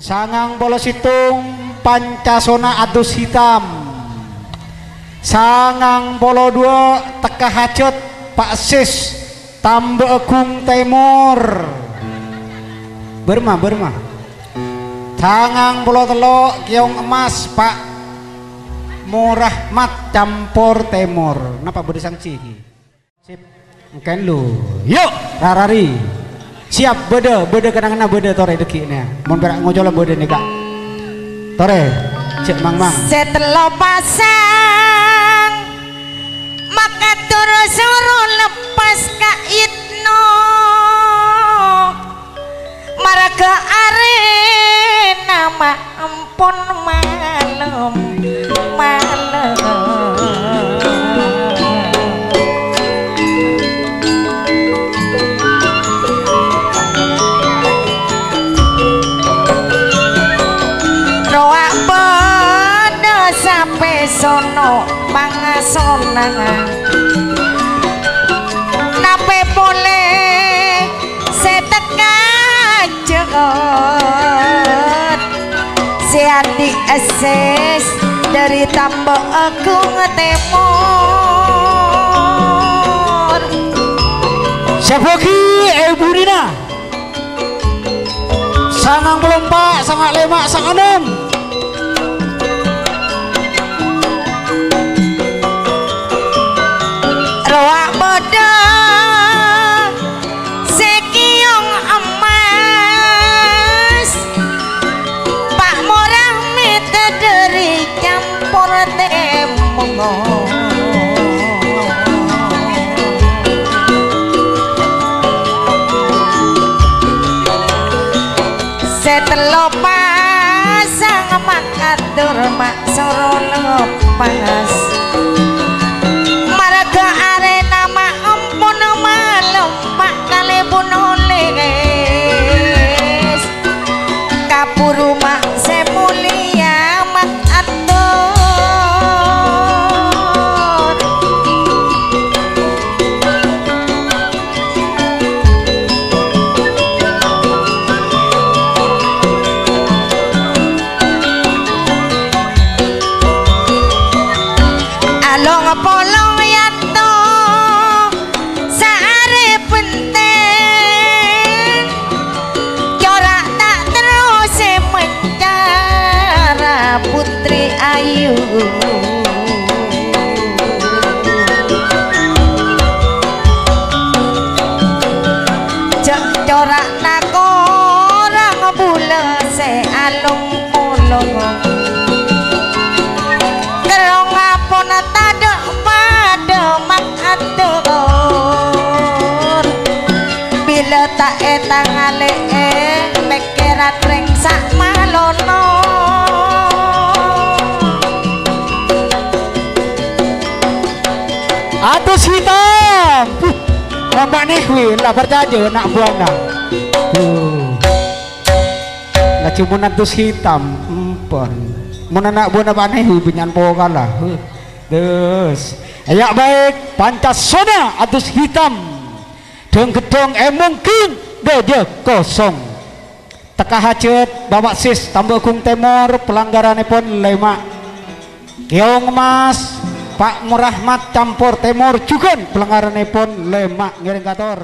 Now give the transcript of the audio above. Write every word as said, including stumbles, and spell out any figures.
Sangang polo sèttong Pancasona Adus Hitam. Sangang polo duwâ' tekka hajât Pa' Sis Tamba Agung Tèmor. Bârâmma, bârâmma. Sangang polo tello' Keong Emas Pa' Morahmat Campor Tèmor. Napa bâdâ sangsi? Sip. Engkèn lu. Yu', rarari. Siap, bâdâ, bâdâ kenanganna, bâdâ torè dhâggi'na. Mon pèra' ngocola bâdâ nèka. Torè, jhâ' mangmang. Sè tello' pasang, makatur soro leppas ka Itno. Maraga arèna ma' ampon malem, malem. Rowa padâ sapè sono pangasona. Napè polè sè tekka jhât, sè andi' Sis dâri Tamba Agung Tèmor. Sabâgi è burina. Sangang polo empa', sanga' lèma', sanga' ennem. Rowa padâ sè keong emmas, Pa' Morahmat dâri Campor Tèmor. Sè tello' pasang makatur ma' soro leppas. Maraga arèna ma' ampon malem ma' kalèbun oles. Kabhuru ma' sè molèya ma' atur. Along-polong yanto saarè bhenteng, cora' ta' terro sè mencara Putri Ayu. Jhâ' cora'na korang bulâ sè along-polong. Kerrong apon tadâ' padâ ma' atur. Bilâ ta' ètangale'è, pèkkèran rèng sa' malono. Adus Hitam. Buh, Bapak Nehwi la parcajâ na' buwâna. Buh. Laju mon Adus Hitam, empon. Mon ana' buwâna Pak Nehwi bânnya'an pokala. Huh. Terus. Ya baik, Pancasona Adus Hitam. Dhâng-ghedhâng è mongghing dâjâ kosong. Tekka hajât, Bapak Sis Tamba Agung Tèmor, pelanggaranèpon lèma'. Keong Emas, Pa' Morahmat Campor Tèmor, jhughân pelanggaranèpon lèma'. Ngèrèng kator.